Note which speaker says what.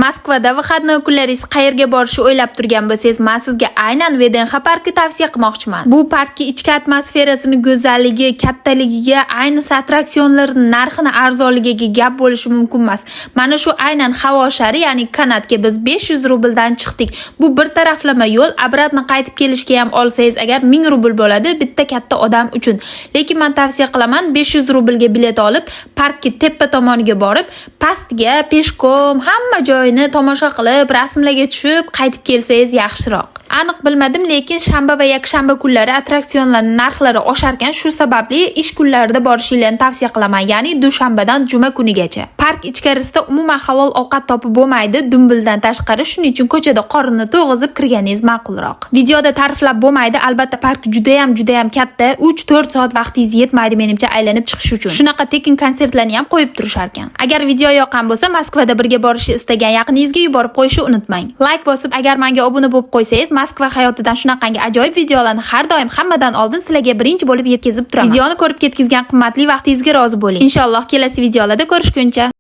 Speaker 1: Moskvada выходной kunlaringiz qayerga borishni o'ylab turgan bo'lsangiz, men sizga aynan VDNX parki tavsiya qilmoqchiman. Bu parkki ichki atmosferasini go'zalligi, kattaligiga, ayniqsa attraksionlarning narxini arzonligiga gap bo'lishi mumkin emas. Mana shu aynan havo shari, ya'ni канат ga biz 500 rubldan chiqdik. Bu bir taraflama yo'l, обратно qaytib kelishga ham olsangiz agar 1000 rubl bo'ladi bitta katta odam uchun. Lekin men tavsiya qilaman, 500 rublga bilet olib, parkka tepa tomoniga borib, pastga пешком hamma joyini tomosha qilib, rasmlarga tushib, qaytib kelsangiz yaxshiroq. Aniq bilmadim, lekin shanba va yakshanba kunlari attraksionlarning narxlari osharkan, shu sababli ish kunlarida borishinglarni tavsiya qilaman, ya'ni dushanbadan juma kunigacha. Park ichkarisida umuman halol ovqat topib bo'lmaydi, dumbildan tashqari, shuning uchun ko'chada qorinni to'yg'izib kirganingiz ma'qulroq. Videoda ta'riflab bo'lmaydi, albatta park juda ham juda ham katta, 3-4 soat vaqtingiz yetmaydi menimcha aylanib chiqish uchun. Shunaqa tekin konsertlarni ham qo'yib turishar ekan. Agar video yoqqan bo'lsa, Moskvada birga borishni istagan yaqiningizga yuborib qo'yishni unutmang. Like bosib, agar menga obuna bo'lib qo'ysangiz, Moskva hayotidan shunaqangi ajoyib videolarni har doim hammadan oldin sizlarga birinchi bo'lib yetkazib turaman. Videoni ko'rib ketkizgan qimmatli vaqtingizga rozi bo'ling. Inshaalloh kelasi videolarda ko'rishguncha.